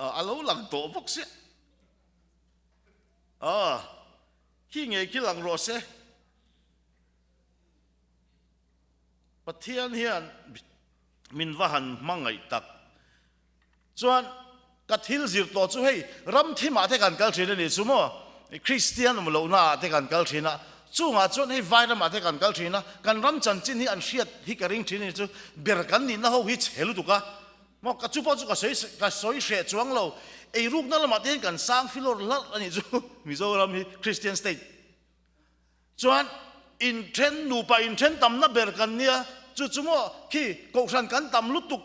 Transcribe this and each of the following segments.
A lo lang tawh bawk sia. Aw, khi ngei khi lang rawh se. Pathian hian min va han hmangaih tak. Chuan ka thil zir tawh chu hei ram thimah te kan kal thin a nih chu maw? Kristian awm lohna ah te kan kal thin a, chungah chuan hei vai ramah te kan kal thin a, kan ram chanchin hi an hriat hi ka ring thin a nih chu, ber kan nihna ho hi chhe lutuk a, maw ka chu pawh chu ka sawi ka sawi hreh chuang lo, eirukna lamah te hian kan sang filawr hlarh a nih chu Mizoram hi Kristian state. Chuan inthen nupa inthen tamna ber kan nia, chu chu maw khi kohhran kan tam lutuk.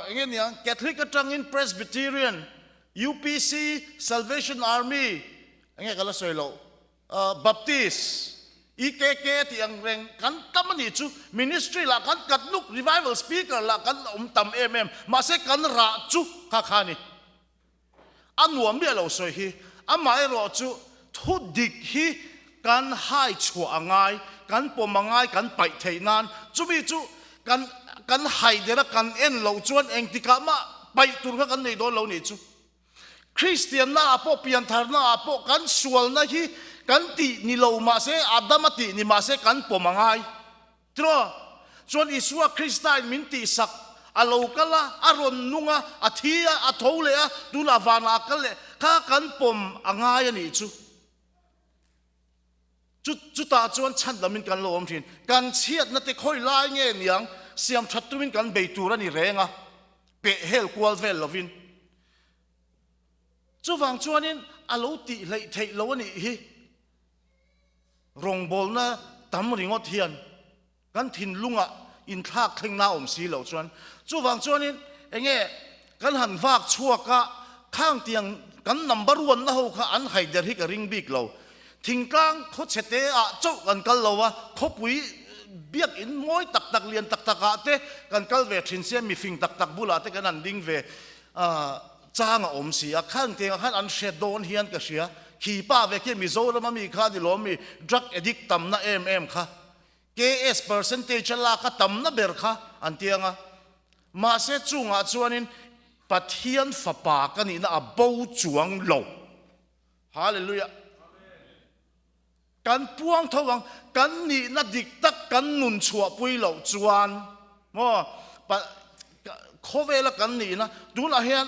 Enge niang Catholic atangin Presbyterian, UPC, Salvation Army, enge ka la sawi loh, Baptist, EKK tih ang reng kan tam a nih chu, ministry lah kan kat nuk, revival speaker lah kan awm tam em em, mahse kan rah chu kha kha a ni. A nuam miah lo sawi hi, amaherawh chu thu dik hi kan hai chhuah a ngai, kan pawm a ngai, kan paih theih nan chumi chu kan kan hai der a kan en loh chuan engtikah mah paih tur kha kan nei dawn lo nih chu. Kristianna ah pawh piantharna ah pawh kan sualna hi kan tih ni lo mahse Adama tih ni mahse kan pawm a ngai. Tiraw? Chuan Isua Kristain min tihsak, a lo kal a, a rawn nung a, a thi a, a tho leh a, tunah vanah a kal leh kha kan pawm a ngai a nih chu. Chu chutah chuan chhan lamin kan lo awm thin. Kan chhiatna te khawi lai nge niang siam that tumin kan bei tur a ni reng a, peh hel kual vel lovin. Chuvang chuanin a lo tih hleih theih lo a nih hi. Rawngbawlna tam ringawt hian kan thinlungah inthlak thlengna awm si loh chuan chuvang chuanin enge kan han vak chhuak a, khang tiang kan number one na ho kha an haider hi ka ring bik lo. Thingtlang khawchhe te ah chauh kan kal lo a, khawpui biakinn mawi tak tak lian tak tak ah te kan kal ve thin sia, mifing tak tak bulah te kan han ding ve Chang a awm si a, khang tiangah khan an hre dawn hian ka hria. Khi pa ve khi Mizoram a mi kha ni lawm mi drug addict tamna em em kha. KS percentage a lak a tamna ber kha an tiang a. Mahse chungah chuanin Pathian fapa ka nihna a bo chuang lo. Hallelujah. Kan puang tho ang, kan nihna dik tak kan nun chhuahpui loh chuan maw pa khawvela kan nihna tunah hian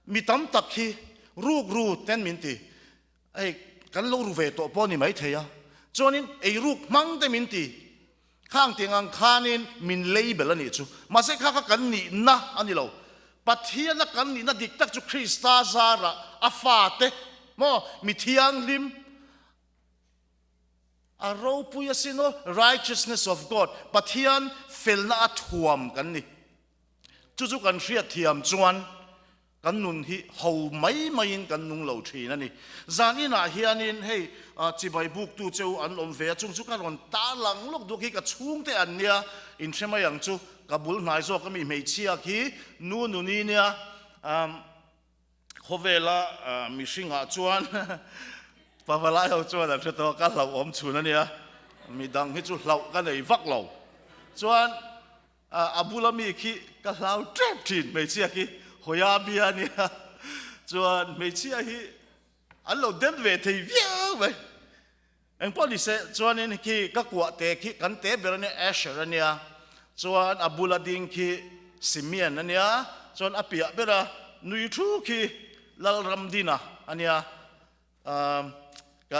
mi tam tak hi ruk ru ten min ti, hei kan lo ru ve tawh pawh a ni maithei a, chuanin eiruk hmang te min ti, khang tiang ang khanin min label a nih chu, mahse kha kha kan nihna a ni lo, Pathiana kan nihna dik tak chu Krista zarah a fate maw mi thianghlim, A ropui asin aw, righteousness of God, Pathian felna a thuam kan ni. Chu chu kan hriatthiam chuan kan nun hi ho mai maiin kan nung lo thin a ni. Zan inah hianin hei chibai buktu cheu an awm ve a, chung chu ka rawn tar lang lawk duak hi ka chhungte an nia, in hre mai ang chu, ka bul hnai zawk ami hmeichhia khi nu nuni nia. Khawvela mihringah chuan pavalai ho chuan an hre tawh a, ka hlauhawm chhun a nia, midang hi chu hlauh ka nei vak lo. Chuan a bula mi khi ka hlau tep thin, hmeichhia khi Hoya bia a nia, chuan hmeichhia hi an lo den ve thei viau mai. Engpawh ni se chuanin khi ka kuah te khi kan te ber a nia, Asher a nia, chuan a bula ding khi Simeon a nia, chuan a piah bera nui thu khi Lalramdina a nia. Ka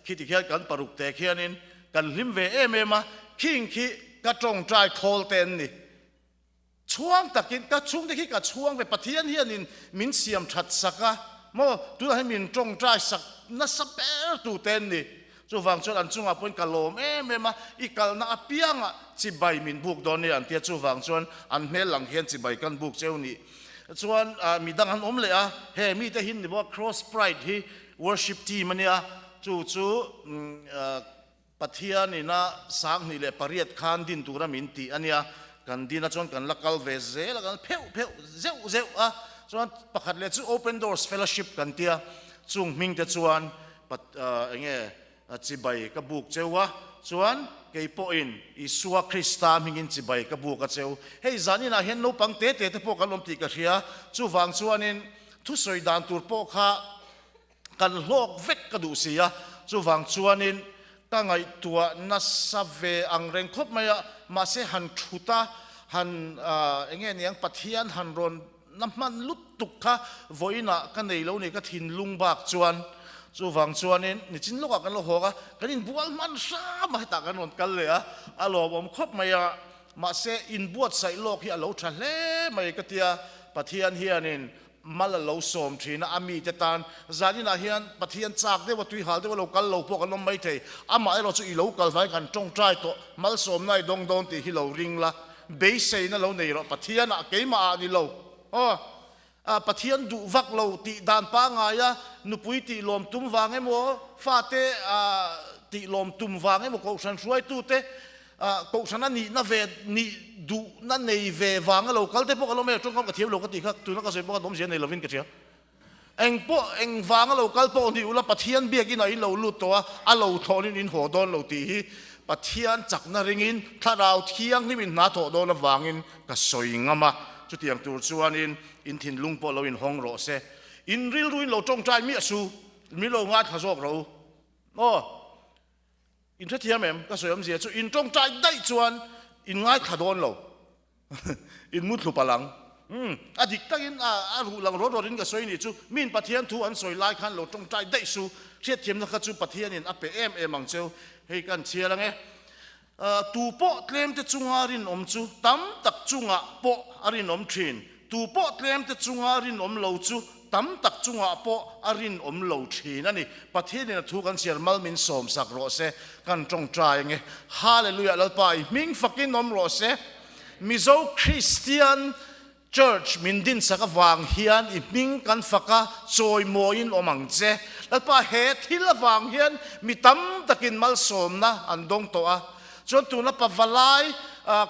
khiti khian kan paruk te khianin kan hlim ve em em a, khing khi ka tawngtai khawl te an ni. Chhuang takin ka chhungte khi ka chhuang ve, Pathian hianin min siam that sak a maw, tunah hian min tawngtai sak nasa ber tu te an ni. Chuvang chuan an chungah pawhin ka lawm em em a, i kalna apiangah chibai min buk dawn nia an tia, chuvang chuan an hmel lang hian chibai kan buk cheu nih chuan midang an awm leh a, he mite hi ni bawk a, Cross Pride hi worship team a nia, chu chu Pathian ina 2008 khan din tura min tih a nia, kan din a chuan kan la kal ve zel a, kan pheuh pheuh zeuh zeuh a, chuan pakhat leh chu Open Doors Fellowship kan tia, chung hming te chuan enge chibai ka buk cheu a, chuan. kei pawhin Isua Krista hmingin chibai ka buk a cheu. Hei zaninah hian naupang te te te pawh kan awm tih ka hria, chuvang chuanin thusawi dan tur pawh kha kan hlawk vek ka duh si a, chuvang chuanin ka ngaihtuah nasa ve ang reng khawp mai a, mahse han thut a, han eng nge niang Pathian han rawn na hman lutuk kha vawiinah ka nei lo ni ka thinlung bak chuan chuvang chuanin nichin lawkah kan lo hawk a, kan inbual hman hram a hetah kan rawn kal leh a, a lawmawm khawp mai a, mahse inbuatsaih lawk hi a lo tha hle mai ka tia, Pathian hianin mal a lo sawm thin a, a mite tan zaninah hian Pathian chak deuh a tui hal deuh a lo kal lo pawh kan awm maithei, amah erawh chu i lo kal vangin kan tawngtai tawh, malsawmna i dawng dawn tih hi lo ring la. Beiseina lo nei rawh Pathianah keimahah ni lo aw. Pathian duh vak lo tih dan pangaia nupui tih lawm tum vang emaw, fate tih lawm tum vang emaw kohhran hruaitute kohhran a nihna ve nih duhna nei ve vanga lo kal te pawh ka lawm e, tawngkam ka thiam lo ka tih kha tuna ka sawi pawh khan awmzia nei lovin ka hria. Eng pawh eng vanga lo kal pawh ni ula Pathian biakin ah in lo lut tawh a, a lo thlawnin in haw dawn lo tih hi Pathian chakna ringin Thlarau Thianghlim in hna thawh dawn avangin ka sawi ngam a, chutiang tur chuanin in thinlung pawh lo inhawng rawh se. In rilru in lo tawngtai miah su, min lo ngaithla zawk rawh u. Aw, in hrethiam em? Ka sawi awmzia chu in tawngtai daih chuan in ngaithla dawn lo. In mu thlu palh ang. Umm, a dik takin a a ruh lang rawt rawtin ka sawi nih chu, miin Pathian thu an sawi lai khan lo tawngtai daih su, hriatthiamna kha chu Pathianin a pe em em ang cheu, hei kan chhiar ang e. Tu pawh tlemte chunga rinawm chu tam tak chungah pawh a rinawm thin, tu pawh tlemte chunga rinawm lo chu tam tak chungah pawh a rinawm lo thin a ni. Pathianin a thu kan chhiar mal min sawmsak rawh se, kan tawngtai ange. Hallelujah Lalpa i hming fakin awm rawh se. Mizo Kristian Church min dinsak avang hian i hming kan fak a, chawimawiin awm ang che. Lalpa he thil avang hian mi tam takin malsawmna an dawng tawh a, chuan tuna Pavalai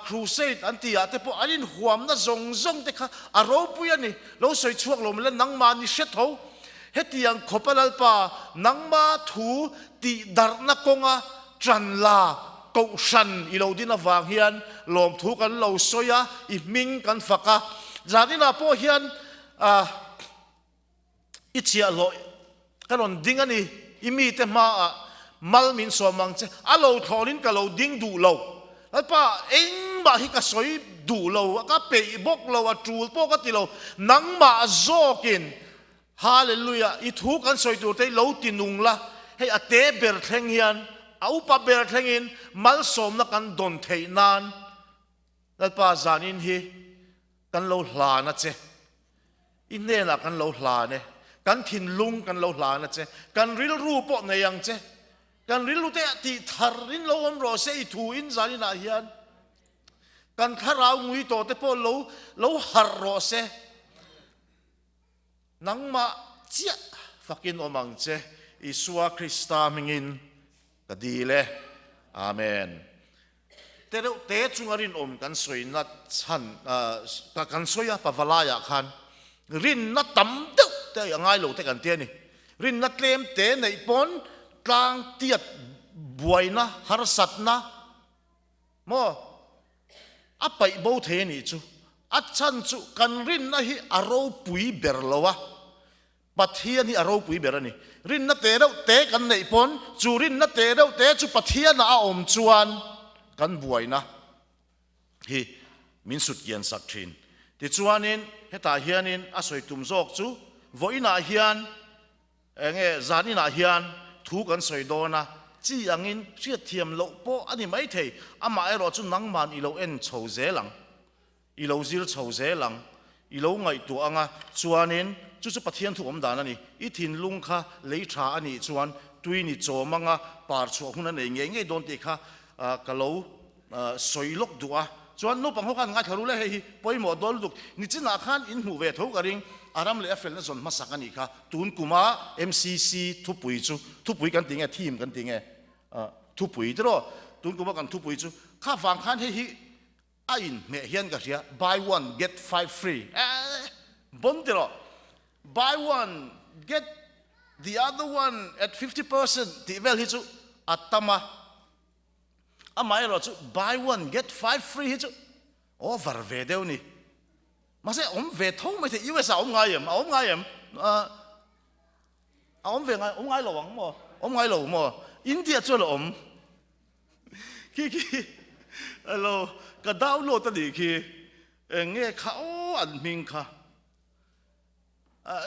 Crusade an tih ah te pawh an inhuamna zawng zawng te kha a ropui a ni. Lo sawi chhuak lo mila nangmah ni hre tho. Hetiang khawpa Lalpa nangma thu tih darhna kawnga ṭan la kohhran i lo din avang hian lawmthu kan lo sawi a, i hming kan fak a. Zaninah pawh hian i chhiahhlawh ka rawn ding a ni, i mite hmaah mal min sawm ang che, a lo thlawnin ka lo ding duh lo. Lalpa, engmah hi ka sawi duh lo, ka peih bawk lo, a ṭul pawh ka ti lo, nangmah zawkin Hallelujah, i thu kan sawi tur te hi lo ti nung la, hei a te ber thleng hian, a upa ber thlengin malsawmna kan dawn theih nan Lalpa zanin hi kan lo hlan a che, i hnenah kan lo hlan e, kan thinlung kan lo hlan a che, kan rilru pawh nei ang che, kan rilru te tih thar in lo awm rawh se i thu in zaninah hian kan thlarau ngui tawh te pawh lo lo harh rawh se. Nangmah chiah fakin awm ang che, Isua Krista hmingin ka dil e. Amen. Te reuh te chunga rinawm kan sawina chhan kan sawi a pavalaiah khan rinna tam deuh te a ngai lo te kan ti a ni. Rinna tlem te neih pawn tlang tiat buaina harsatna Maw? A paih bo thei a nih chu. A chhan chu kan rinna hi a ropui ber lo a, Pathian hi a ropui ber a ni. Rinna te deuh te kan neih pawn chu rinna te deuh te chu Pathianah a awm chuan kan buaina hi min sut kian sak thin. Tichuanin hetah hianin a sawi tum zawk chu vawiinah hian Enge zan inah hian thu kan sawi dawn a, chi angin hriatthiam loh pawh a ni maithei, amah erawh chu nangman i lo en chho zel ang, i lo zir chho zel ang, i lo ngaihtuah ang a, chuanin chu chu Pathian thu awm dan a ni, i thinlung kha lei tha a nih chuan tui ni chawm anga par chhuah hun a nei ngei ngei dawn tih kha ka lo sawi lawk duh a, chuan naupang ho khan ngaithla rul e, hei hi pawimawh dawn lutuk, nichinah khan in hmuh ve tho ka ring, a ram leh a felna zawn hmasak a nih kha, tun kuma MCC thupui chu, thupui kan ti nge theme kan ti nge, thupui tiraw, tun kuma kan thupui chu, kha vang khan hei hi a inhmeh hian ka hria, buy one get five free, eh bon tiraw, buy one get the other one at 50% tih vel hi chu a tam a. Amaherawhchu buy one get five free hi chu over ve deuh ni. Mahse awm ve tho mai thei, US ah a awm ngai em? A awm ngai em? A awm ve ngai, awm ngai lo ang maw? Awm ngai lo maw? India chuan a awm. Khi khi alo ka download a nih khi. Eng nge kha aw an hming kha?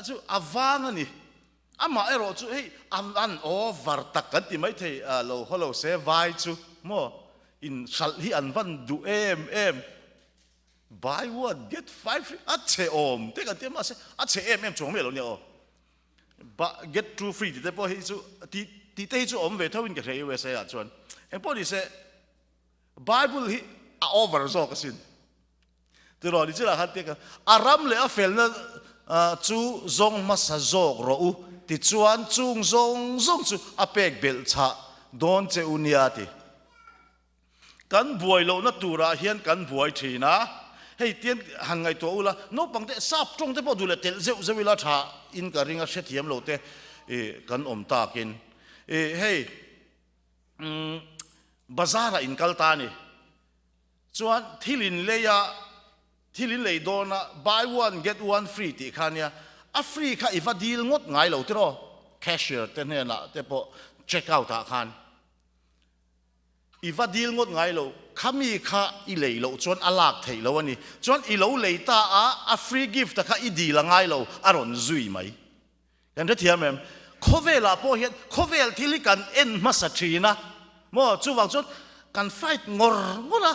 Chu a vang a ni. Amah erawh chu hei an an over tak kan ti mai thei lo haw lo se vai chu maw in hralh hi an van duh em em. Buy one get five free a chhe awm te kan ti a mahse a chhe em em chuang miah lo nia aw. Ba get two free tih te pawh hi chu tih tih te hi chu awm ve tho in ka hria USA ah chuan. Engpawh ni se Bible hi a over zawk asin. Tiraw ni chilah khan tia ka a ram leh a felna chu zawng hmasa zawk rawh u tichuan chung zawng zawng chu a pek belh chhah dawn che u nia ti. Kan buai lohna turah hian kan buai thin a, hei tian han ngaihtuah ula naupang te sap tawng te pawh duh leh telh zeuh zeuh ila tha in ka ring a hrethiam lo te kan awm takin hei bazar ah in kal ta a ni. Chuan thil in lei a, thil in lei dawn a, buy one get one free tih kha ania, a free kha i va dil ngawt ngai lo tiraw, cashier te hnenah te pawh check out ah khan i va dil ngawt ngai lo, khami kha i lei loh chuan a lak theih lo a ni, chuan i lo lei ta a, a free gift a kha i dil a ngai lo, a rawn zui mai. Kan hrethiam em? Khawvelah pawh hian khawvel thil hi kan en hmasa thin a, maw? Chuvang chuan kan fight ngawr ngawr a,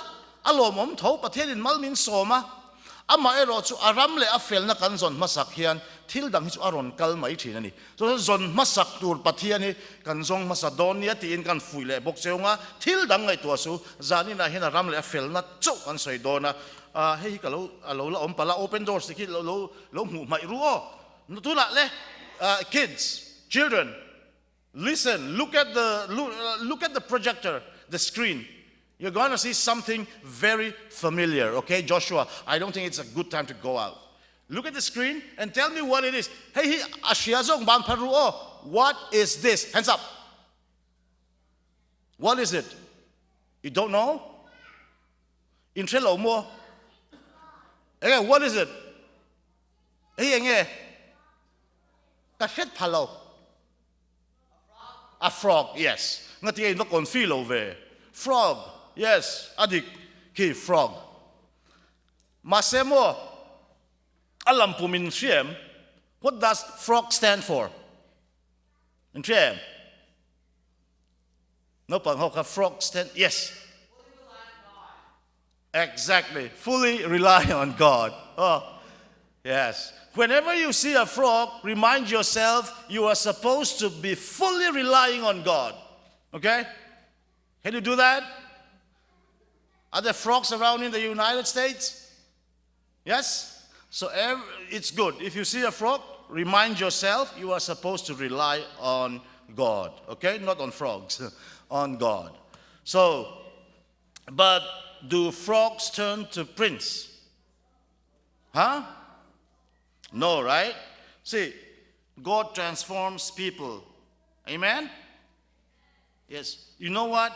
a lawmawm tho, Pathianin mal min sawm a, amah erawh chu a ram leh a felna kan zawn hmasak hian thil dang hi chu a rawn kal mai thin a ni. Chuan zawn hmasak tur Pathian hi kan zawng hmasa dawn nia tiin kan fuih leh bawk cheu nga, thil dang ngaihtuah su, zaninah hian a ram leh a felna chauh kan sawi dawn a, hei hi ka lo a lo la awm palh a, open doors te khi lo lo hmuh hmaih ru aw. Tunah le kids, children, listen, look at the look at the projector, the screen. You're going to see something very familiar, okay? Joshua, I don't think it's a good time to go out. Look at the screen and tell me what it is. Hei hi a hria zawk ban phar ru aw. What is this? Hands up. What is it? You don't know? In hre lo maw? Enge, what is it? Hei enge? Ka hret pha lo. A frog, yes. Ngati nge in va confi lo ve? Frog, yes, a dik khi frog. Mahse maw, a lampum in hria em? What does frog stand for? In hria em? Naupang ho kha frog stand, yes. Exactly. Fully rely on God. Oh, yes. Whenever you see a frog, remind yourself you are supposed to be fully relying on God. Okay? Can you do that? Are there frogs around in the United States? Yes? So every, it's good. If you see a frog, remind yourself you are supposed to rely on God. Okay? Not on frogs, on God. So, but do frogs turn to prince? Huh? No, right? See, God transforms people. Amen? Yes. You know what?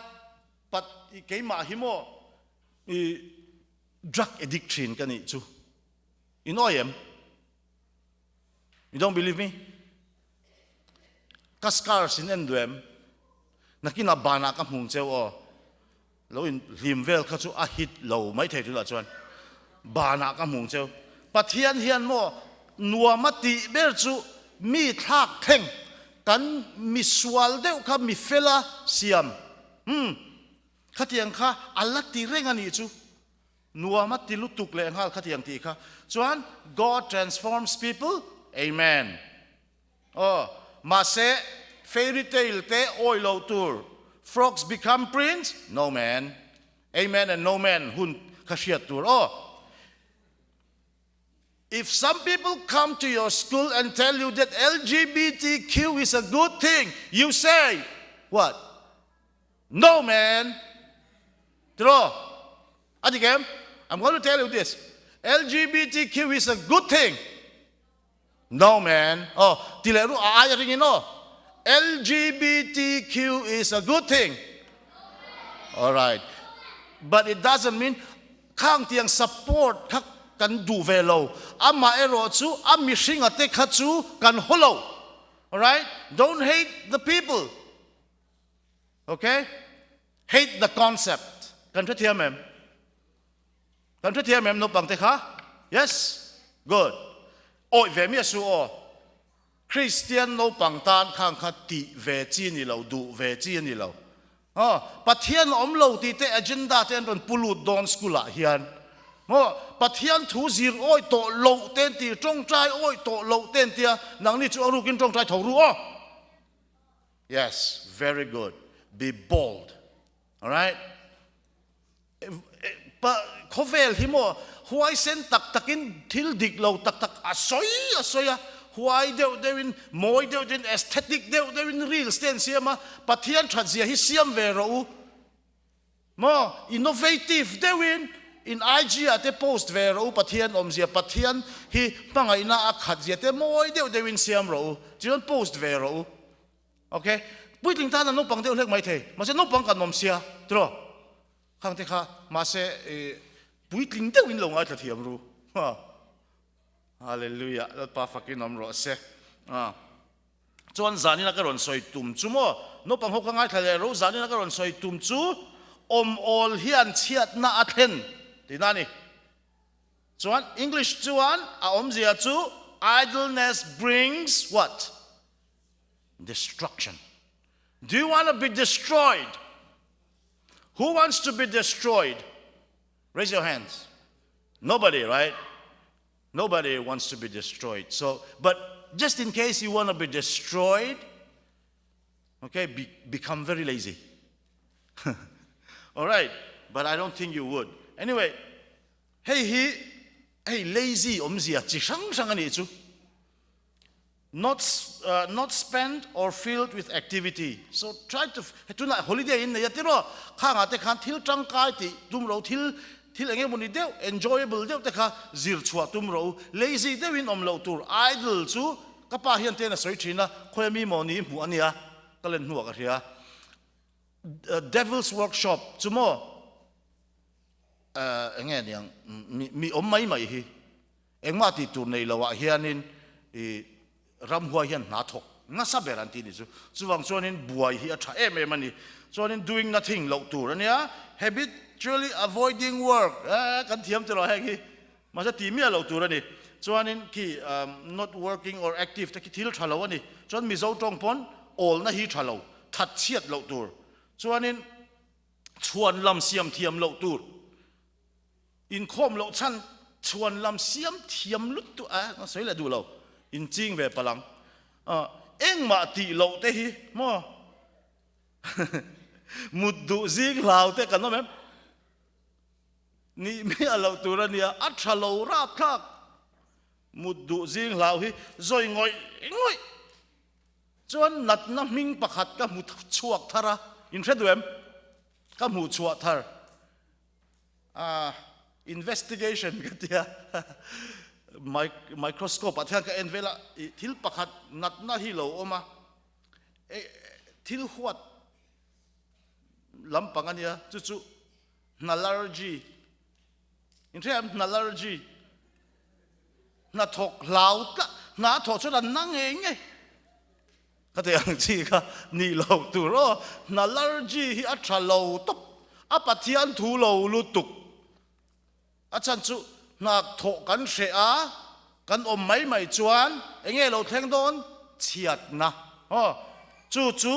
But keimah hi maw i drug addict thin ka nih chu. In awi em? You don't believe me? Ka scars in en duh em? Nakinah banah ka hmung cheu aw. Lo in hlim vel kha chu a hit lo mai thei tunah chuan. Banah ka hmung cheu. Pathian hian maw nuam a tih ber chu mi thlak thleng kan mi sual deuh kha mi fela siam. Hmm. Khatiang kha a la ti reng a nih chu. Nuam a ti lutuk leh nghal khatiang tih kha. Chuan God transforms people. Amen. Aw, mahse fairy tale te awih loh tur, frogs become prince, no man, amen and no man hun kha hriat tur aw. If some people come to your school and tell you that LGBTQ is a good thing, you say what? No man! Tiraw? A dik em? I'm going to tell you this, LGBTQ is a good thing. No man. Aw, ti leh ru a ai a ring in aw. LGBTQ is a good thing. Alright. But it doesn't mean khang tiang support kha kan duh ve lo. Amah erawh chu a mihringa te kha chu kan haw lo. Alright? Don't hate the people. Okay? Hate the concept. Kan hrethiam em? Kan hrethiam em naupang te kha? Yes? Good. Awih ve miah su aw. Kristian naupang tan khang kha tih ve chi a ni lo, duh ve chi a ni lo. Aw, Pathian a awm lo tih te agenda te an rawn pu lut dawn school ah hian. Maw, Pathian thu zir awih tawh loh te an ti, tawngtai awih tawh loh te an tia, nangni chu a rukin tawngtai tho ru aw. Yes, very good. Be bold. Alright? Khawvel hi maw huaisen tak takin thil dik lo tak tak a sawi a sawi a, huai deuh deuhin, mawi deuh deuhin, aesthetic deuh deuhin reels te an siam a, Pathian that zia hi siam ve rawh u. Maw innovative deuhin in IG ah te post ve rawh u Pathian awmzia, Pathian hi hmangaihna a khat zia te mawi deuh deuhin siam rawh u, chuan post ve rawh u. Ok, puitling tan an naupang deuh hlek mai thei, mahse naupang kan awm sia tiraw? Khang te kha mahse puitling deuhin lo ngaithla thiam ru. Hallelujah, Lalpa fakin awm rawh se. Chuan zanina ka rawn sawi tum chu maw, naupang ho ka ngaithla leh ro, zanina ka rawn sawi tum chu awm awl hian chhiatna a thlen tihna a ni. Chuan English chuan a awmzia chu idleness brings what? Destruction. Do you want to be destroyed? Who wants to be destroyed? Raise your hands. Nobody, right? Nobody wants to be destroyed. So, but just in case you want to be destroyed, okay, be, become very lazy. All right, but I don't think you would. Anyway, hei hi hei lazy awmzia chi hrang hrang a nih chu. Not not spent or filled with activity. So try to he tunah holiday in nei a tiraw khangah te khan thil tangkai tih tum ro thil thil eng emawni deuh enjoyable deuh te kha zir chhuah tum ro lazy deuhin awm loh tur idle chu ka pa hian ten a sawi thin a khawi ami maw ni hmuh a nia ka len hnuah ka hria devil's workshop chu maw eng nge niang mi mi awm mai mai hi Engmah tih tur nei lo ah hianin i ramhuai hian hna thawk nasa ber an ti ni chu. Chuvang chuanin buai hi a tha em em a ni. Chuanin doing nothing loh tur a nia, habitually avoiding work, eh kan thiam tiraw heng hi, mahse tih miah loh tur a ni. Chuanin khi not working or active te khi thil tha lo a ni. Chuan Mizo tawng pawn awlna hi tha lo, that chhiat loh tur. Chuanin chhuan lam siam thiam loh tur. Inkhawm loh chhan chhuan lam siam thiam lutuk a ka sawi leh duh lo in ching ve palang engmah tih loh te hi maw mut duh zing hlau te kan awm em nih miah loh tur a nia a tha lo rapthlak mut duh zing hlau hi zawi ngawih ngawih chuan natna hming pakhat ka hmu chhuak thar a in hre duh em ka hmuh chhuah thar. Investigation ka tia microscope ah te hian ka en vel a ih thil pakhat natna hi lo awm a thil huat lampang a nia chu chu hnalargy inhria em hnalargy hnathawk hlau tlat hna a thawh chuan a na ngei ngei. Ka tih ang chi kha nih loh tur aw, hnalargy hi a tha lo tawp, a Pathian thu lo lutuk. A chhan chu hna thawh kan hreh a, kan awm mai mai chuan eng nge lo thleng dawn? Chhiatna aw, chu chu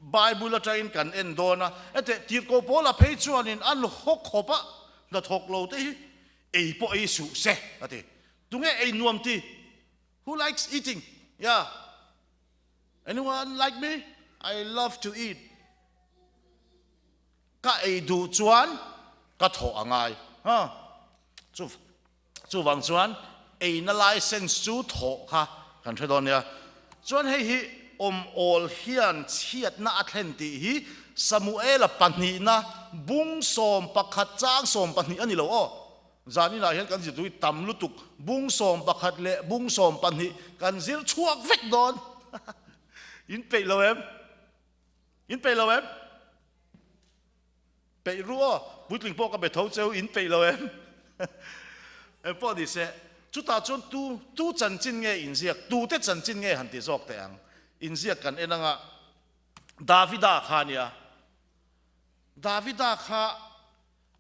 Bible atangin kan en dawn a, heti Tirhkoh Paula phei chuanin an haw khawp a, hnathawk lo te hi ei pawh ei suh se a ti. Tunge ei nuam ti? Who likes eating? Yeah. Anyone like me? I love to eat. Ka ei duh chuan ka thawh a ngai. Ha. Chu chuvang chuan eina license chu thawh kha kan hre dawn nia. Chuan hei hi awm awl hian chhiatna a thlen tih hi Samuela pahnihna bung 11 chang 12 a ni lo aw. Zaninah hian kan zirtu hi tam lutuk, bung 11 leh bung 12 kan zir chhuak vek dawn. In peih lo em? In peih lo em? Peih ru aw, puitling pawh ka be tho cheu, in peih lo em? Eng pawh ni se, chutah chuan tu tu chanchin nge inziak, tute chanchin nge han ti zawk teh ang? Inziak kan en anga Davida kha a nia. Davida kha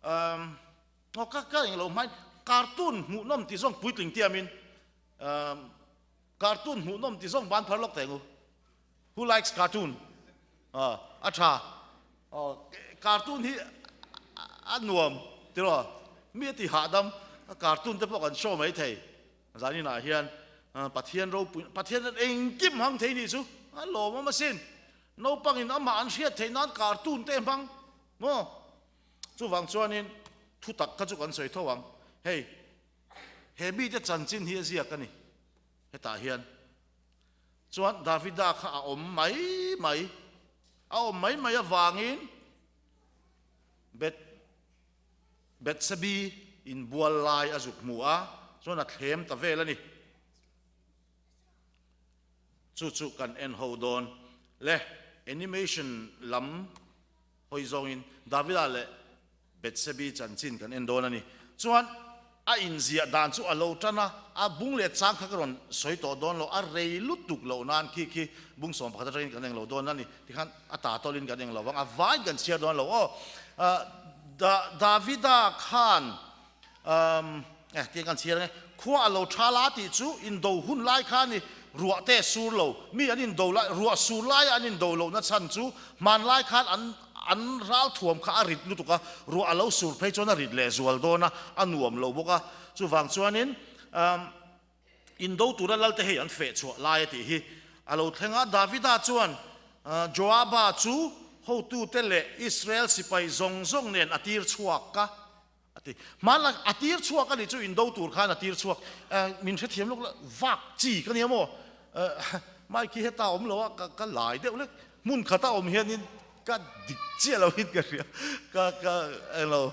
umm aw ka ka englo hmain cartoon hmuhnawm ti zawng puitling tiamin umm cartoon hmuhnawm ti zawng ban phar lawk teh ang u. Who likes cartoon? Aw a tha. Aw cartoon hi a nuam tiraw mi a ti hahdam cartoon te pawh kan show mai thei. Zaninah hian Pathian ropui Pathian an engkim hmang thei nih chu a lawmawm asin. Naupangin amah an hriat theih nan cartoon te hmang maw? Chuvang chuanin thu tak kha chu kan sawi tho ang. Hei he mite chanchin hi a ziak a ni hetah hian. Chuan Davida kha a awm mai mai a awm mai mai avangin Bet Bethsebi inbual lai a zuk hmu a, chuan a thlem ta vel a ni. Chu chu kan en ho dawn le. Animation lam hawi zawngin Davida leh Bethsebi chanchin kan en dawn a ni. Chuan a inziah dan chu a lo tan a, a bung leh chang kha ka rawn sawi tawh dawn lo, a rei lutuk loh nan khi khi bung 11 atangin kan eng lo dawn a ni. Tikhan a ta tawlin kan eng lo vang, a vain kan chhiar dawn lo aw. Davida khan eh tiang kan chhiar ang e, khua a lo tha la tih chu indo hun lai kha a ni, ruah te sur lo, mi an indo lai, ruah sur laia an indo lohna chhan chu hmanlai khan an An ralthuam kha a rit lutuk a, ruah a lo sur phei chuan a rit leh zual dawn a, a nuam lo bawk a. Chuvang chuanin indo tura lalte hei an feh chhuah lai a tih hi a lo thleng a. Davida chuan Joaba chu hotute leh Israel sipai zawng zawng nen a tir chhuak a. A ti. Hmanlai a tir chhuak a nih chu indo tur khan a tir chhuak. Min hrethiam lawk la, vak chi ka nia maw? Mike hi heta awm lo a, ka ka lai deuh lek. Hmun khata awm hianin ka dik chiah lo in ka hria. Ka ka englo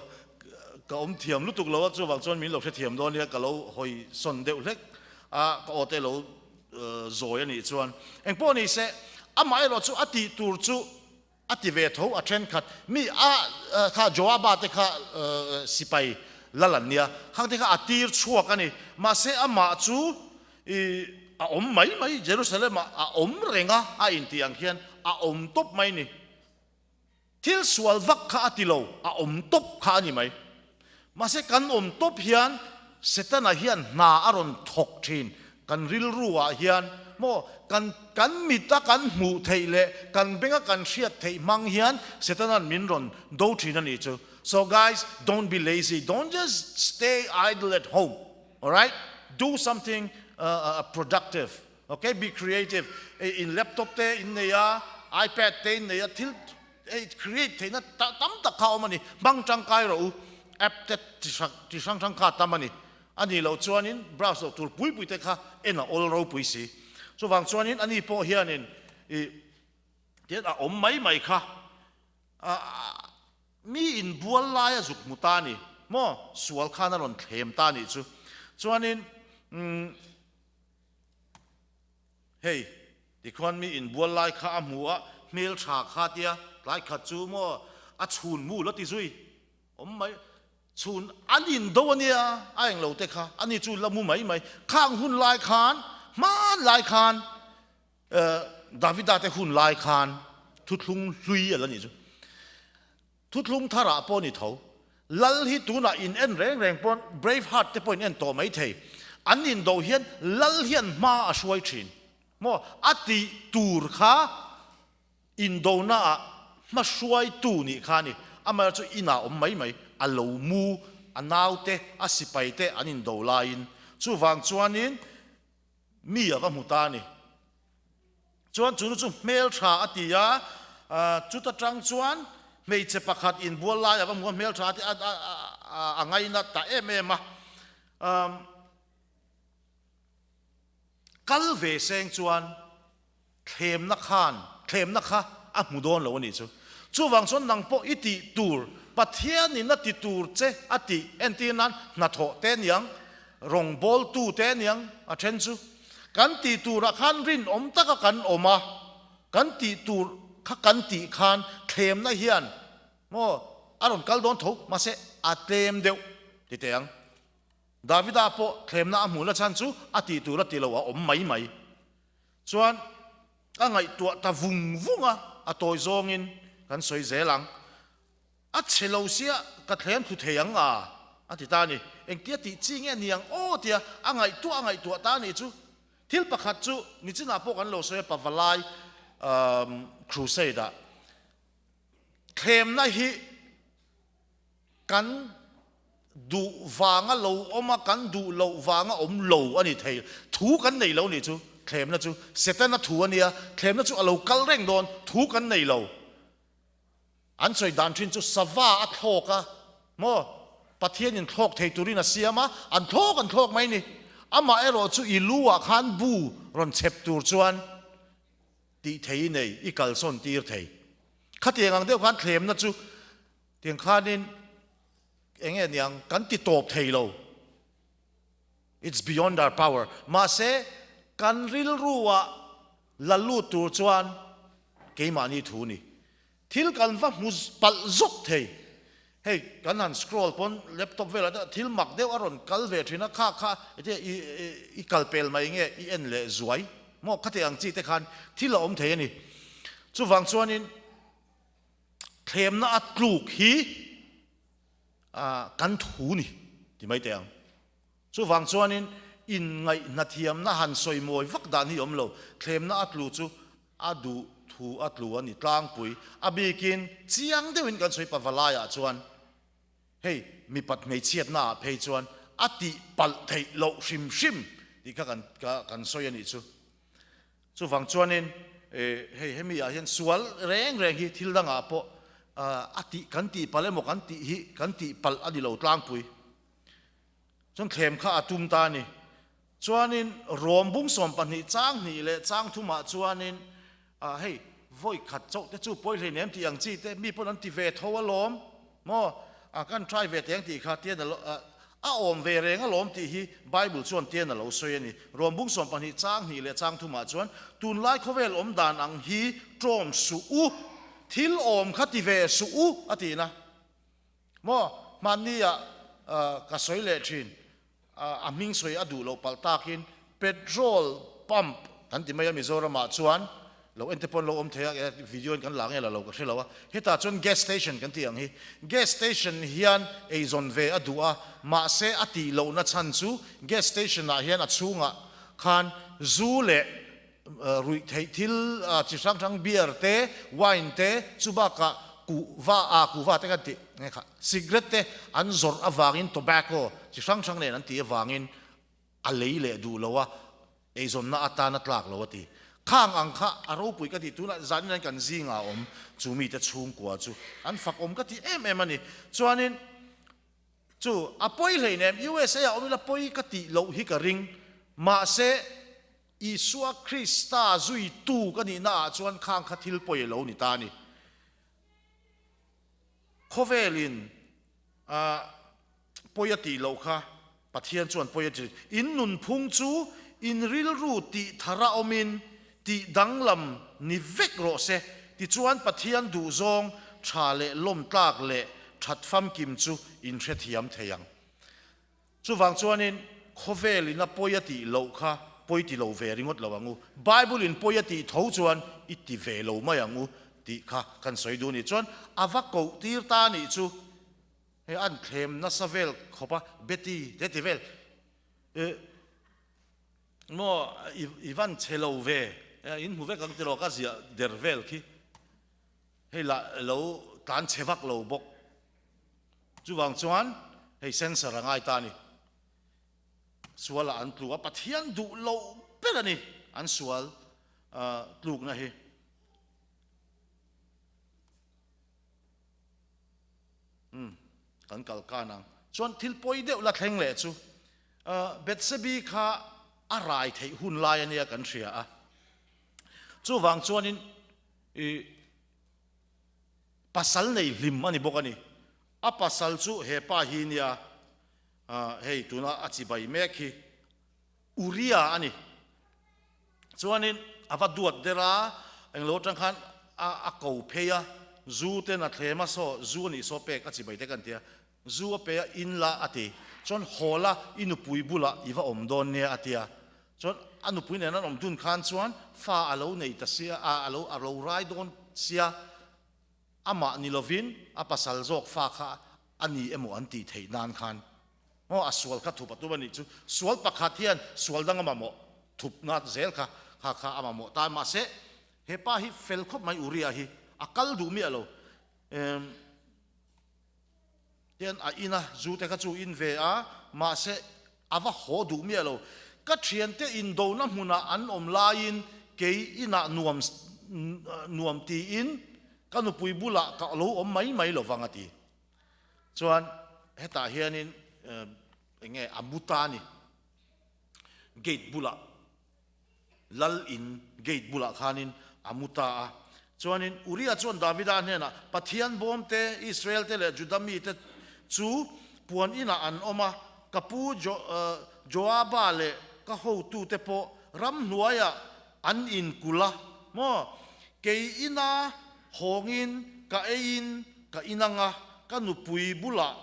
ka awm thiam lutuk lo a, chuvang chuan min lo hrethiam dawn nia ka lo hawi sawn deuh hlek a, ka aw te lo zawi a nih chuan. Engpawh ni se, amaherawh chu a tih tur chu A ti ve tho a thenkhat mi a kha Joaba te kha sipai lal an nia, khang te kha a tir chhuak a ni. Mahse amah chu i a awm mai mai, Jerusalem ah a awm reng a, a intih ang khian a awm tawp mai ni. Thil sual vak kha a ti lo, a awm tawp kha a ni mai. Mahse kan awm tawp hian Setana hian hna a rawn thawk thin, kan rilru ah hian maw kan kan mit a kan hmuh theih leh kan beng a kan hriat theih hmang hian Setana'n min rawn do thin a nih chu. So guys don't be lazy, don't just stay idle at home, alright, do something productive, okay, be creative, in laptop te in nei a, ipad te in nei a, thil Hei create theihna tam tak kha a awm a ni. Hmang tangkai rawh u. App te chi hrang hrang kha a tam a ni. A nih loh chuanin browse loh tur pui pui te kha en a awl ropui si. Chuvang chuanin ani pawh hianin ih tian a awm mai mai kha mi inbual lai a zuk hmu ta a ni maw? Sual khan a rawn thlem ta a nih chu. Chuanin umm. Hei, tikhuan mi inbual lai kha a hmu a, hmeltha kha tia tlai khat chu maw a chhun mu la ti zui awm mai, chhun an indo a nia a englo te kha ani chu la mu mai mai, khang hun lai khan hman lai khan Davida te hun lai khan thuthlung hlui a la nih chu. Thuthlung tharah pawh ni tho. Lal hi tunah in en reng reng pawn Brave Heart te pawh in en tawh mai thei. An indo hian Lal hian hma a hruai thin. Maw? A tih tur kha indona ah hma hruaitu nih kha a ni. Amaherawhchu chu inah awm mai mai. A lo mu, a naute, a sipai te an indo laiin. Chuvang chuanin mi a va hmu ta a ni. Chuan chu nu chu hmel tha a ti a, chuta tang chuan hmeichhe pakhat inbual lai a va hmu a, hmel tha a ti a, a ngaina ta em em a. Kal ve seng chuan thlemna khan, thlemna kha a hmu dawn lo a nih chu. Chuvang chuan nang pawh i tih tur, Pathianin a ti tur che a tih entir nan hnathawh te aniang, rawngbawltu te aniang a then chu. Kan tih turah khan rinawm taka kan awm a, kan tih tur kha kan tih khan thlemna hian maw? a rawn kal dawn tho, mahse a tlem deuh ti teh ang. Davida pawh thlemna a hmuhna chhan chu a tih tur a ti lo a awm mai mai. Chuan a ngaihtuah ta vung vung a, a tawi zawngin kan sawi zel ang. A chhe lo sia ka thlem thlu thei ang a, a ti ta a ni. Engtia tih chi nge ni ang aw tia a ngaihtuah a ngaihtuah ta a nih chu. Thil pakhat chu nichinah pawh kan lo sawi a, Pavalai Crusade-ah thlemna hi kan duh vanga lo awm a, kan duh loh vanga awm lo a ni thei. Thu kan nei lo nih chu thlemna chu Setana thu a nia, thlemna chu a lo kal reng dawn, thu kan nei lo. An sawi dan thin chu sava a thlawk a maw? Pathianin thlawk thei turin a siam a, an thlawk an thlawk mai ni. Amah erawh chu i lu ah khan bu rawn chhep tur chuan tih thei i nei, i kalsawn tir thei. Khatiang ang deuh khan thlemna chu tiang khanin eng nge niang kan ti tawp thei lo. It's beyond our power. Mahse, kan rilru ah la lut tur chuan keimahni thu ni. Thil kan va hmu palh zawk thei. Hei, kan han scroll pawn laptop velah te thil mak deuh a rawn kal ve thin a, kha kha ete i i kal pel mai nge i en leh zuai maw khati ang chi te khan thil a awm thei a ni. Chuvang chuanin thlemna a tluk hi kan thu ni ti mai teh ang. Chuvang chuanin inngaihhnathiamna han sawi mawi vak dan hi awm lo, thlemna a tlu chu a duh thu a tlu a ni tlangpui. A bikin chiang deuhin kan sawi pavalaiah chuan hei mipat hmeichhiatnaah phei chuan a tih palh theih loh hrim hrim tih kha kan kan sawi a nih chu. Chuvang chuanin hei hemi ah hian sual reng reng hi thil dangah pawh a tih kan tih palh emaw kan tih hi kan tih palh a ni lo tlangpui. Chuan thlem kha a tum ta a ni. Chuanin Rom bung 12 chang hnih leh chang thumah chuanin hei vawi khat chauh te chu pawi hleinem tih ang chi te mi pawn an ti ve tho alawm maw kan try ve teng tih kha tian a awm ve reng alawm tih hi Bible chuan tian a lo sawi a ni. Rom bung 12 chang hnih leh chang thumah chuan tunlai khawvel awm dan ang hi ṭawm suh u, thil awm kha ti ve suh u a tihna. Maw, hmanni ah ka sawi leh thin, a hming sawi a duh loh palh takin petrol pump kan ti mai a Mizoram ah chuan lo en te pawn lo awm thei a, video in kan la nge la lo ka hre lo a, hetah chuan gas station kan tih ang hi, gas station hian eizawn ve a duh a, mahse a tih lohna chhan chu gas station ah hian a chhungah khan zu leh Ruih theih thil chi hrang hrang beer te, wine te, chu bakah kuhva a kuhva te kan tih nge kha cigarette te an zawrh avangin tobacco chi hrang hrang nen an tih avangin a lei leh duh lo a, eizawnna atana tlak lo a ti. Khang ang kha a ropui ka tih tunah zanin an kan zingah a awm chu mite chhungkua chu an fak awm ka ti em em a ni. Chuanin chu a pawi hleinem USA ah awm ila pawi ka tih loh hi ka ring mahse Isua Krista zuitu ka nihna ah chuan khang kha thil pawi a lo ni ta a ni. Khawvelin pawi a tih loh kha Pathian chuan pawi a ti. In nunphung chu in rilru tih thara awmin tih danglam ni vek rawh se. Tichuan Pathian duhzawng tha leh lawmtlak leh that famkim chu in hrethiam thei ang. Chuvang chuanin khawvelin a pawi a tih loh kha pawi ti lo ve ringawt lo ang u. Bible-in pawi a tih tho chuan i ti ve lo mai ang u tih kha kan sawi duh a nih chuan a va koh tir ta a nih chu hei an thlem nasa vel khawp a, Betty te ti vel eh maw i van chhe lo ve in hmu vek ang tiraw ka ziah der vel khi hei lah lo tlan chhe vak lo bawk. Chuvang chuan hei sensor a ngai ta a ni. Sualah an tluk a, Pathian duh loh ber a ni an sual tlukna hi. Umm kan kal kan ang. Chuan thil pawi deuh la thleng leh chu Bethsebi kha a rai theih hun lai a nia kan hria a. Chuvang chuanin i Pasal nei hlim a ni bawk a ni. A pasal chu he pa hi nia, hei tuna a chibai mek hi Uria a ni. Chuanin a va duat der a, englo atang khan a ko phei a. Zu ten a thlem a saw zu a nih saw pek a chi mai te kan tia. Zu a pe a in la a ti. Chuan haw la i nupui bulah i va awm dawn nia a tia. Chuan a nupui nen an awm dun khan chuan fa a lo nei ta sia a, a lo a lo rai dawn sia. Amah ni lovin a pasal zawk fa kha a ni emaw an tih theih nan khan maw a sual kha thup a tum a nih chu. Sual pakhat hian sual dang a mamawh thup na zel kha kha kha a mamawh ta. Mahse he pa hi fel khawp mai Uria hi a kal duh miah lo. Emm. Hian a in a, zu te kha chu in ve a, mahse a va haw duh miah lo. Ka thiante indona hmunah an awm laiin kei inah nuam nuam tiin ka nupui bulah ka lo awm mai mai lo vang a ti. Chuan hetah hianin eng nge a mu ta a ni, gate bulah. Lal in gate bulah khanin a mu ta a. Chuanin Uria chuan Davida hnenah, Pathian bawm te, Israel te leh Juda mite chu puan inah an awm a, ka pu Joaba leh ka hotute pawh ramhnuaiah an inkulh a maw? Kei ina hawngin ka eiin ka inang a, ka nupui bulah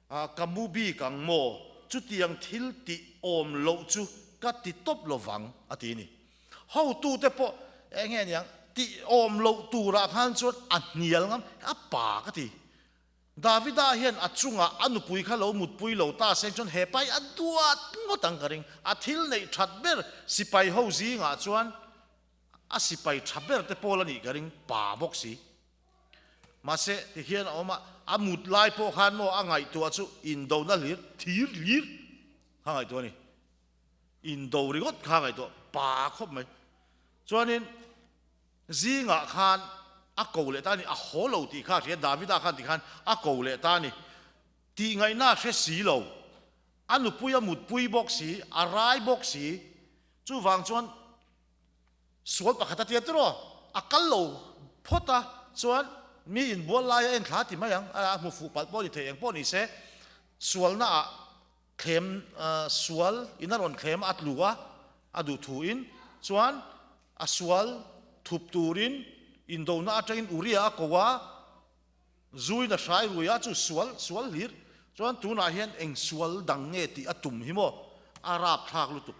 A, ka mu bik ang maw? Chutiang thil tih awm loh chu ka ti tawp lo vang, a ti ni. Hotute pawh eng nge niang, tih awm loh turah khan chuan a hnial ngam, a pa ka ti. Davida hian a chungah a nupui kha lo mutpui lo ta seng chuan he pa hi a duat ngawt ang ka ring. A thil neih that ber sipai ho zingah chuan a sipai tha ber te pawl a nih ka ring, pa bawk si. Mahse, ti hian a awm a, a mut lai pawh khan maw a ngaihtuah chu indona hlir, thir hlir kha ngaihtuah a ni. Indo ringawt kha ngaihtuah pa khawp mai. Chuanin zingah khan a ko leh ta a ni, a haw lo tih kha a hria, Davida khan ti khan a ko leh ta a ni. Tih ngaihna a hre si lo, a nupui a mutpui bawk si, a rai bawk si, chuvang chuan Sual pakhat a tia tiraw? A kal lo phawt a, chuan mi inbual lai a en thla ti mai ang, a hmu fuh palh pawh ni thei eng pawh ni se, sualna ah thlem sual in a rawn thlem a tlu a, a duh thu in, chuan a sual thup turin indona atangin Uria a ko a, Zuin a hrai rui a, chu sual sual hlir chuan tunah hian eng sual dang nge tih a tum hi maw? A rapthlak lutuk.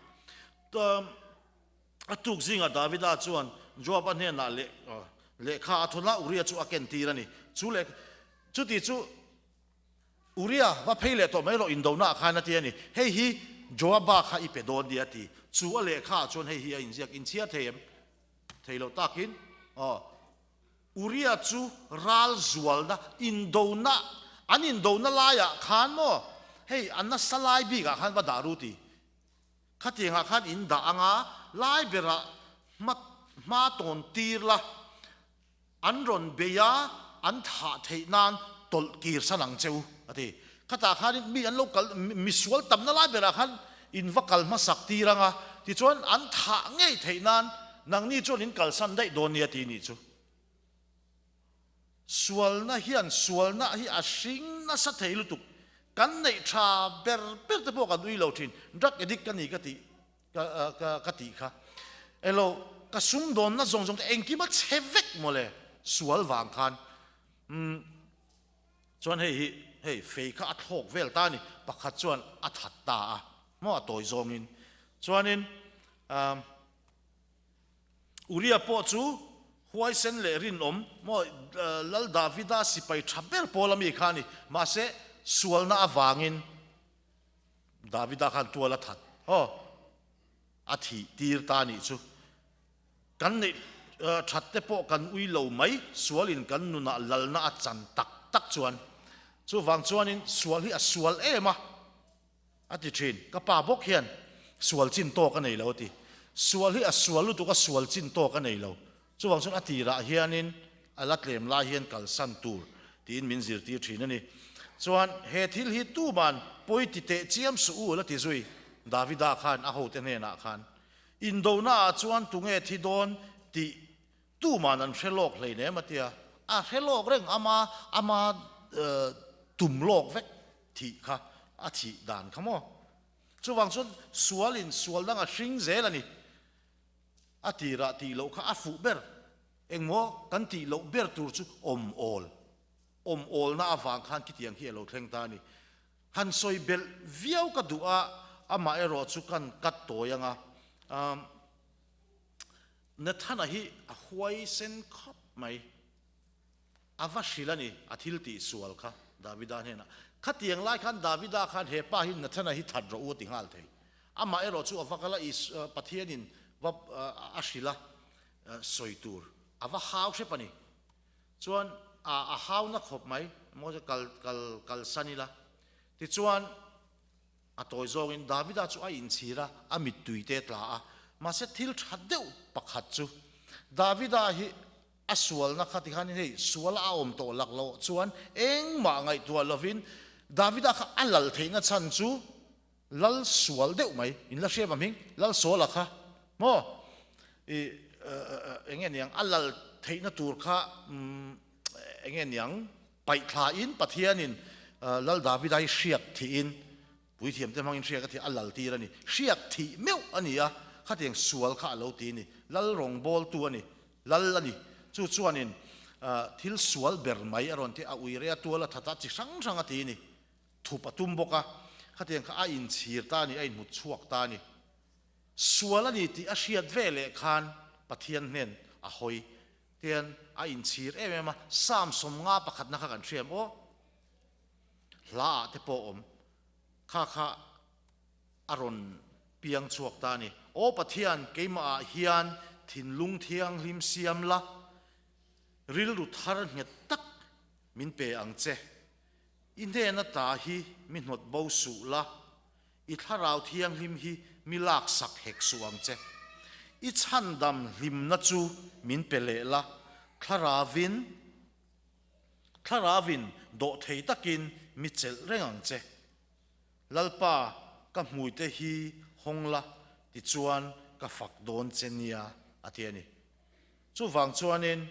A tuk zingah Davida chuan Joab-a hnenah leh lehkha a thawn a, Uria chu a ken tir a ni. Chu leh chuti chu Uria va phei leh tawh mai rawh indona ah khan a ti a ni. Hei hi Joaba kha i pe dawn nia a ti. Chu a lehkha ah chuan hei hi a inziak inchhiar thei em? Thei loh takin aw. Uria chu ral zualna indona an indona laiah khan maw hei a nasa lai bikah khan va dah ru ti. Khatiangah khan in dah anga lai berah hma hma tawn tir la, an rawn bei a, an thah theih nan tawlh kir san ang che u, a ti. Khatah khanin mi an lo kal, misual tamna lai berah khan in va kal hmasak tir anga, tichuan an thah ngei theih nan nangni chuan in kalsan daih dawn nia ti nih chu. Sualna hian sualna hi a hring nasa thei lutuk. Kan neih tha ber ber te pawh kan ui lo thin. Drug addict ka ni ka tih ka ka ka tih kha. Elo ka sumdawnna zawng zawng te engkim a chhe vek mawle sual vang khan. Umm chuan hei hi hei fei kha a thlawk vel ta a ni. Pakhat chuan a that ta a maw a tawi zawngin. Chuanin umm. Uria pawh chu huaisen leh rinawm maw Lal Davida sipai tha ber pawl a mi kha a ni. Mahse, sualna avangin Davida khan tual a that aw, a thih tir ta a nih chu. Kan neih that te pawh kan ui lo mai, sualin kan nunah lalna a chan tak tak chuan. Chuvang chuanin sual hi a sual em a. A ti thin. Ka pa bawk hian sual chin tawk a nei lo a ti. Sual hi a sual lutuk a, sual chin tawk a nei lo. Chuvang chuan a tirah hianin a la tlem lai hian kalsan tur tiin min zirtir thin a ni. Chuan he thil hi tuman pawi ti teh chiam suh u la ti zui Davida khan a hote hnenah khan indona ah chuan tunge thi dawn tih Tuman an hre lawk hleinem a tia, a hre lawk reng ama ama tum lawk vek thih kha a thih dan kha maw. Chuvang chuan sualin sual dang a hring zel a ni. A tirah tih loh kha a fuh ber. Engmaw kan tih loh ber tur chu awm awl, awm awlna avang khan khitiang hi a lo thleng ta a ni. Han sawi belh viau ka duh a, amah erawh chu kan kat tawi ang a. Nathana hi a huaisen khawp mai. A va hrilh a ni, a thil tih sual kha Davida hnenah. Khatiang lai khan Davida khan he pa hi Nathana hi that rawh u a ti nghal thei. Amah erawh chu a va kal a, Pathianin va a hrilh a, sawi tur a va hau hrep a ni. Chuan a hau na khawp mai, maw kal kal kalsan ila. Tichuan a tawi zawngin Davida chu a inchhir a, a mittui te a tla a. Mahse thil tha deuh pakhat chu Davida hi a sualna kha tikhanin hei sual a awm tawh lak loh chuan engmah ngaihtuah lovin Davida kha a lal theihna chhan chu Lal sual deuh mai, in la hriat hming, Lal suala kha maw i enge niang a lal theihna tur kha enge niang paih thla in Pathianin Lal Davida hi hriak thihin puithiam te hmangin hriak a thih a lal tir a ni, hriak thih meuh a ni a, khatiang sual kha a lo ti a ni, Lal rawngbawltu a ni, Lal a ni. Chu chuanin thil sual ber mai a rawn ti a, a ui rei a tual a that a, chi hrang hrang a ti a ni. Thup a tum bawk a, khatiang kha a inchhir ta a ni, a inhmut chhuak ta a ni. Sual a ni tih a hriat ve leh khan Pathian hnen a hawi tian a inchhir em em a, Psalm 50 pakhatna kha kan hria em aw? Hla ah te pawh awm kha kha a rawn piang chhuak ta a ni. Aw Pathian, keimah ah hian thinlung thianghlim siam la, rilru thar nghet tak min pe ang che. I hnena ta hi mi hnawt bo suh la, i thlarau thianghlim hi mi lak sak hek suh ang che. I chhandam hlimna chu min pe leh la, thlaravin thlaravin dawhthei takin mi chelh reng ang che. Lalpa, ka hmuite hi hawng la, tichuan ka fak dawn che nia, a ti a ni. Chuvang chuanin.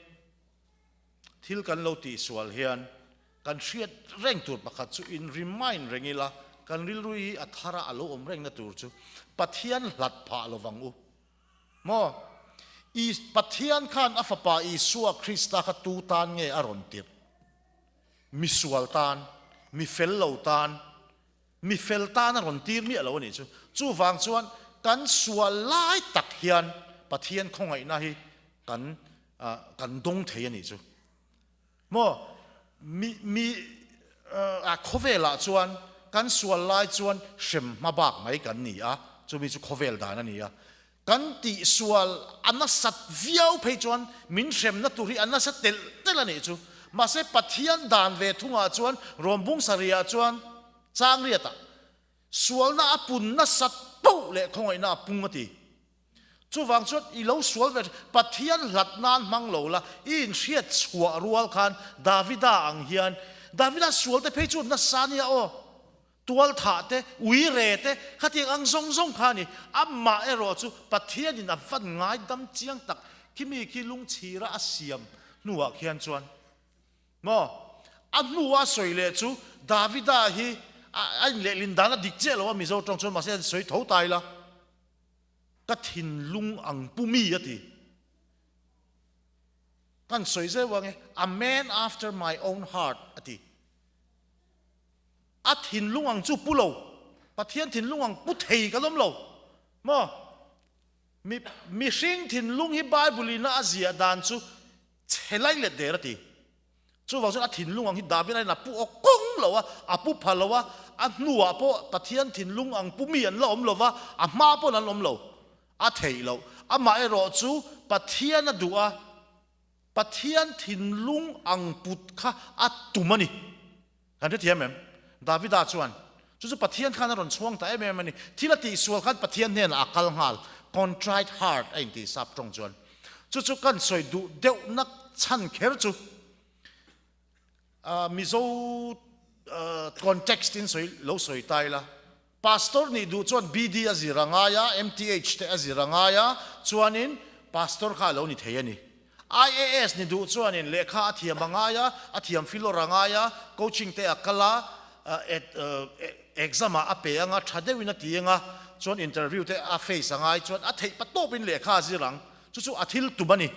Thil kan lo tihsual hian kan hriat reng tur pakhat chu in remind reng ila, kan rilru hi a thara a lo awm rengna tur chu Pathian hlat phah lovang u. Maw? I Pathian khan a fapa Isua Krista kha tu tan nge a rawn tirh? Misual tan, mi fel lo tan, mi fel tan a rawn tir miah lo a nih chu. Chuvang chuan kan sual lai tak hian Pathian khawngaihna hi kan kan dawng thei a nih chu. Maw mi mi a khawvelah chuan kan sual lai chuan hrem hma bak mai kan ni a, chumi chu khawvel dan a ni a. Kan tihsual a nasat viau phei chuan min hremna tur hi a nasa telh telh a nih chu. Mahse Pathian dan ve thungah chuan Rawmbung sarihah chuan Changriatah sualna a pun nasat poh leh khawngaihna a pung a ti. Chuvang chuan i lo sual ve Pathian hlat nan hmang lo la, i inhriat chhuah rual khan Davida ang hian Davida sualte phei chu nasa nia aw. Tualthah te, uire te, khatiang ang zawng zawng kha a ni. Amah erawh chu Pathianin a van ngaidam chiang tak khi mi khi lungchhira a siam hnuah khian chuan maw a hnua sawi leh chu Davida hi a inlehlin dan a dik chiah lo a Mizo tawng chuan mahse a sawi tho ta ila ka thinlung ang pu mi a ti. Kan sawi zeuh ang e, a man after my own heart a ti. A thinlung ang chu pu lo, Pathian thinlung ang pu thei kan awm lo maw? Mi mihring thinlung hi Bible in a ziah dan chu chhe lai let der a ti. Chuvang chuan a thinlung ang hi David aiin a pu awk kawng lo a, a pu pha lo a, a hnuah pawh Pathian thinlung ang pu mi an la awm lo va, a hma pawn an awm lo. A theih loh. Amaherawh chu Pathian a duh a, Pathian thinlung ang put kha a tum a ni. Kan hrethiam em? Davida chuan, Chu chu Pathian khan a rawn chhuang ta em em a ni. Thil a tihsual khan Pathian hnenah a kal nghal. Contrite heart a intih sap tawng chuan. Chu chu kan sawi duh deuhna chhan kher chu Mizo context in sawi lo sawi ta ila. Pastor nih duh chuan BD a zir a ngai a, MTH te a zir a ngai a, chuanin Pastor kha a lo ni thei a ni. IAS ni duh chuanin lehkha a thiam a ngai a, a thiam filawr a ngai a, coaching te a kal a, exam ah a pe ang a, tha deuhin a ti ang a, chuan interview te a face a ngai chuan a theih patawpin lehkha a zir ang. Chu chu a thil tum a ni.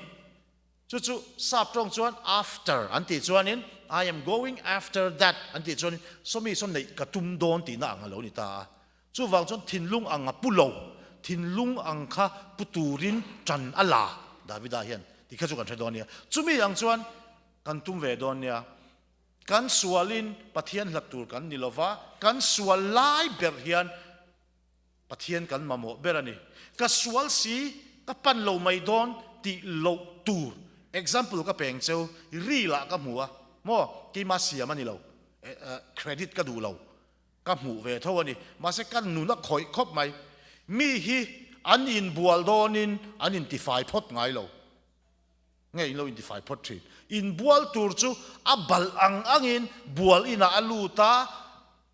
Chu chu sap tawng chuan after an tih chuanin I am going after that an tih chuanin sawmi saw neih ka tum dawn tihna ang a lo ni ta a. Chuvang chuan thinlung ang a pu lo, thinlung ang kha pu turin tan a la Davida hian tih kha chu kan hre dawn nia. Chumi ang chuan kan tum ve dawn nia. Kan sualin Pathian hlat tur kan ni lova, kan sual lai ber hian Pathian kan mamawh ber a ni. Ka sual si, ka pan lo mai dawn tih loh tur. Example ka peng cheu, reel ah ka hmu a, maw keima siam a ni lo, credit ka duh lo, ka hmuh ve tho a ni. Mahse ka nun a khawih khawp mai. Mi hi an inbual dawnin an intifai phawt ngai lo. Nge in lo intifai phawt thin? Inbual tur chu a balh ang angin bual inah a lut a,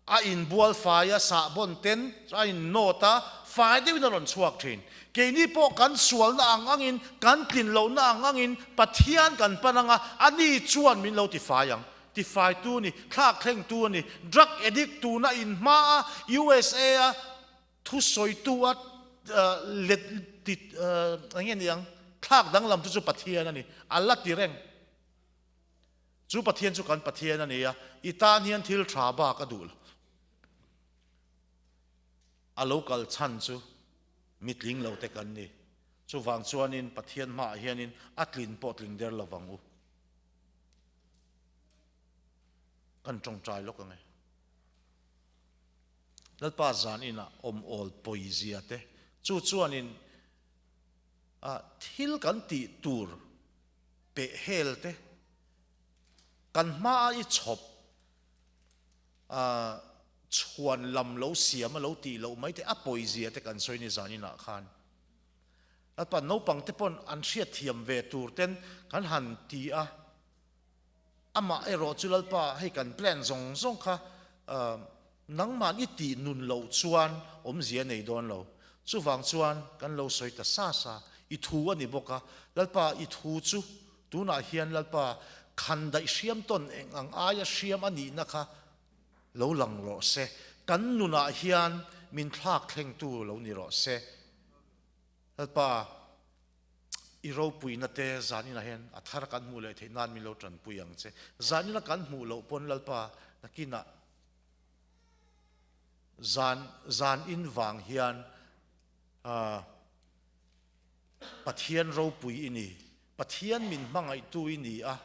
A inbual fai a, sahbawn ten a innawt a, fai deuhin a rawn chhuak thin. Keini pawh kan sualna ang angin, kan tlin lohna ang angin Pathian kan pan ang a, ani chuan min lo tifai ang. Tifaitu a ni, thlak thlengtu a ni, drug addict tuna inhma a, USA a thusawitu a let ti eng nge ni ang, thlak danglamtu chu Pathian a ni, a la ti reng. Chu Pathian chu kan Pathian a ni a, i tan hian thil tha bak a duh lo. A lo kal chhan chu mitling lo te kan ni. Chuvang chuanin Pathian hmaah hianin a tlin pawh tling der lo vang u. Kan tawngtai lawk ang e. Lalpa zan inah awm awl pawizia te, chu chuanin thil kan tih tur peh hel te, kan hmaa i chhawp a chhuan lam lo siam a lo tih loh mai te a pawizia te kan sawi ni zan inah khan Lalpa naupang te pawn an hriatthiam ve tur ten kan han ti a, amah erawh chu Lalpa hei kan plan zawng zawng kha Nangmahn i tih nun loh chuan awmzia nei dawn lo. Chuvang chuan kan lo sawi ta sa sa, i thu a ni bawk a, Lalpa i thu chu tunah hian Lalpa khan daih hriam tawn eng ang aia hriam a nihna kha lo lang rawh se, kan nunah hian min thlak thlengtu lo ni rawh se. Lalpa i ropuina te zaninah hian a thar kan hmuh leh theih nan min lo tanpui ang che. Zanina kan hmuh loh pawn Lalpa nakinah Zan zan in vang hian Pathian ropui i ni, Pathian min hmangaihtu i ni a,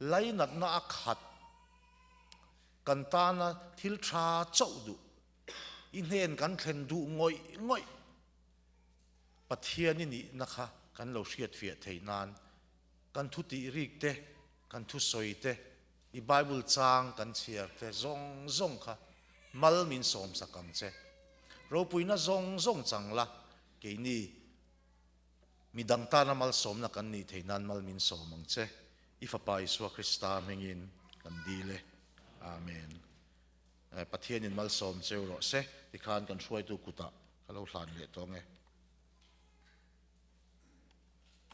lainatna a khat, kan tana thil tha chauh duh, i hnen kan thlen duh ngawih ngawih Pathian i nihna kha kan lo hriatfiah theih nan kan thu tih rik te, kan thu sawi te, I Bible chang kan chhiar te zawng zawng kha mal min sawmsak ang che. Ropuina zawng zawng chang la, keini midang tana malsawmna kan nih theih nan mal min sawm ang che. I Fapa Isua Krista hmingin kan dil e. Amen. Pathianin malsawm cheu rawh se, tikhan kan hruaitu kutah ka lo hlan leh tawng e.